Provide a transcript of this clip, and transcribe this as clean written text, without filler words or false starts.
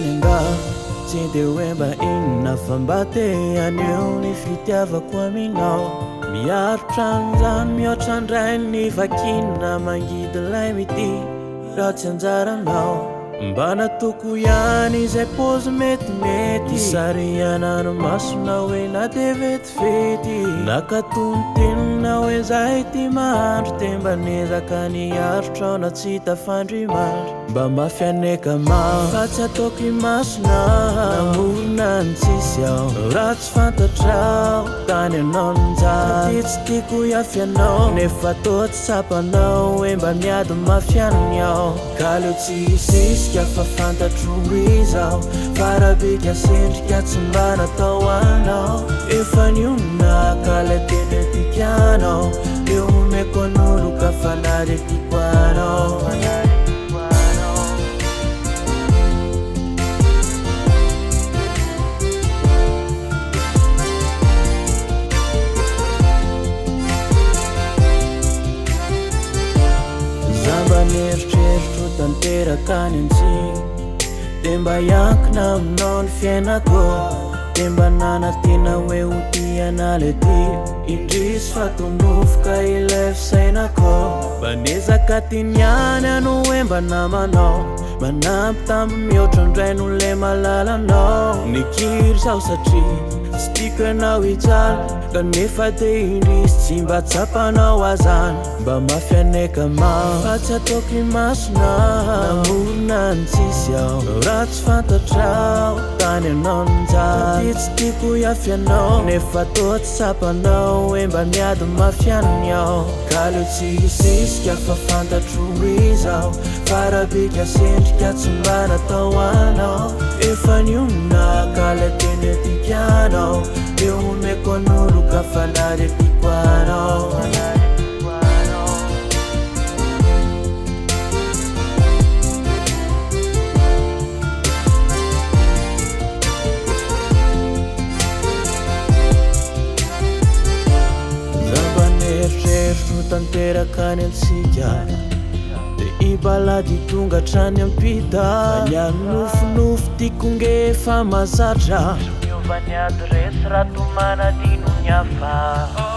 ihany angaha Tsy de hoe mba inona fa mba te haneho ny fitiavako aminao Miaritra an'izany mihoatra indray ny vakina Mangidy ilay mitia raha tsy anjaranao Mba nataoko ihany izay paozy metimety Hisarihana ny masonao hoe na dia vetivety Nakato ny teninao hoe zahay tia mahandro Dia mba niezaka niaritra aho na tsy tafandrimandry Mba mafy aneka ma fa tsy ataoko imasona Namorona ny tsisy aho raha tsy fantatrao Tany ianao no nijaly Satria tsy tiako hiafy anao Nefa toa tsy tsapanao hoe mba miady mafy ihany aho Ka aleo tsy hisisika fa fantatro iza aho Fa rabika sendrika tsy mba natao anao Efa nionona ka ilay tena tiako Leo omeko an'olo ka fa na dia tiako anao Za mba nieritreritro tanteraka any antsika Dia mba hiankina aminao ny fiainako Dia mba nanantena hoe ho tia an'ilay tia Indrisy fa toa nofoka ilay fisainako Mba niezaka tiany ihany aho hoe mba namanao Manambitamby mihoatra indray no le malalanao Nikiry zaho satria tsy tiako ianao hijaly Kanefa dia indrisy tsy mba tsapanao azany Mba mafy aneka ma fa tsy ataoko imasona Namorona ny tsisy aho raha tsy fantatrao Tany ianao no nijaly Satria tsy tiako hiafy anao Nefa toa tsy tsapanao hoe mba miady mafy ihany aho Ka aleo tsy hisisika fa fantatro iza aho Fa rabika sendrika tsy mba natao anao Efa nionona ka ilay tena tiako anao Leo omeko an'olo ka fa na dia tiako anao Za mba nieritreritro tanteraka ny antsika Dia hibalady tonga hatrany ampita Fa ny an'ny nofinofy tiako nge efa mahazatra Tsy miova ny adiresy raha toa manadino ny hafa.